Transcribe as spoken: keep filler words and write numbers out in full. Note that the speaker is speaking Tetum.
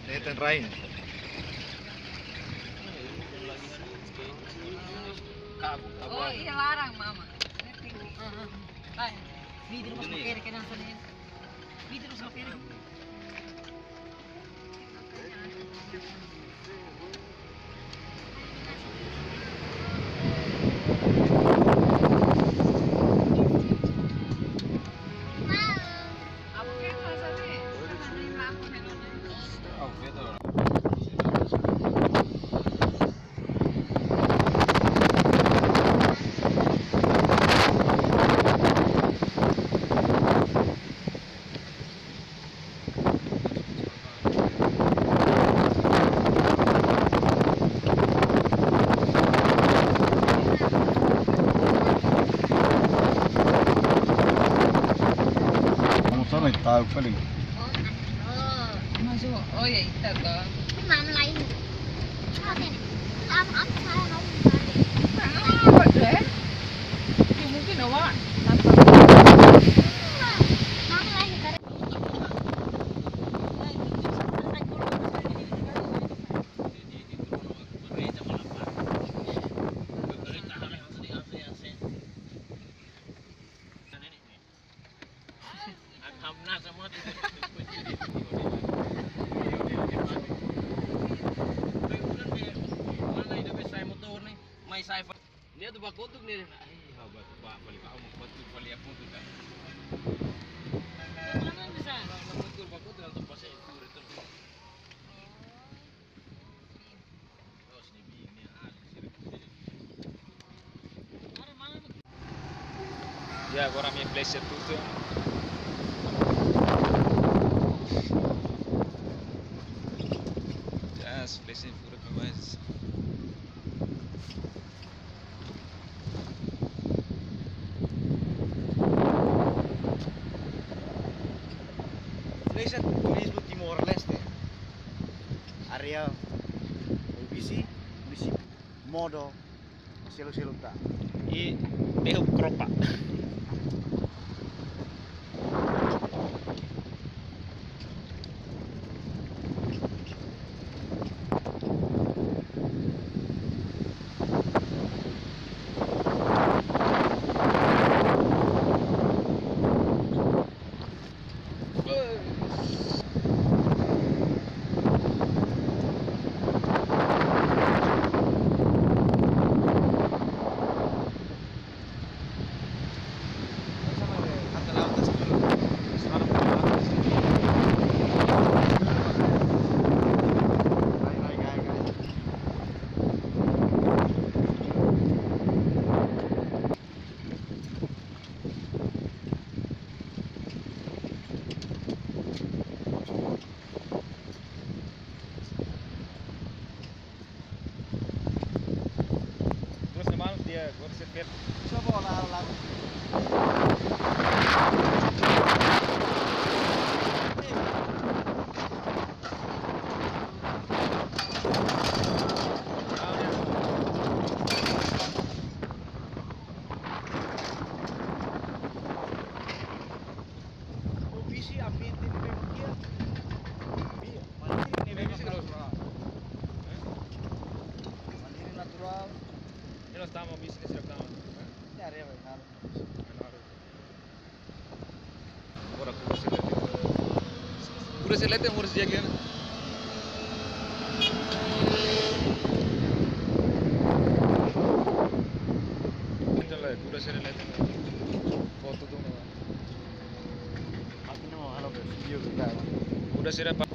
Nathan Ryan. Oh, iya, larang, Mama. Lain. Vidru mós makerek, kena sana. Vidru mós makerek. Vamos a meter, fali. Mas, oh, ya, itu, kak. Mama lain. Apa ini? Apa, apa, saya mau. Ah, apa, eh? Ya, mungkin, awak. Mama lain, kak. Mai sai fa-, nia atu ba kotuk ne'e. Ai, hau ba, ba, fali ba, hau ba kotuk, fali aku tu kan. Mana bisa? Ba, ba kotuk, ba kotuk, langsung pasai itu, itu. Ya, agora minha flecha tudo. Ya, as flechas foram mais. Flecha Turismo Timor-Leste. Área O B C, munisípiu Modo, selu-selu ta. I Behu Kropa. Terus, hermanos, dia agora se per- Coba olah lagu. Kondisi ambiente ne'ebé mak di'ak. Iya, mandiri ne'ebé mak di'ak. Mandiri naturál. Ini lo tama bisnis, lo tama. Ya, ya, benar. Agora, kura sira leten. Kura sira leten, kura sira leten. Kura sira leten. Foto tu, no. Aku no halo video kita. Kura sira pa-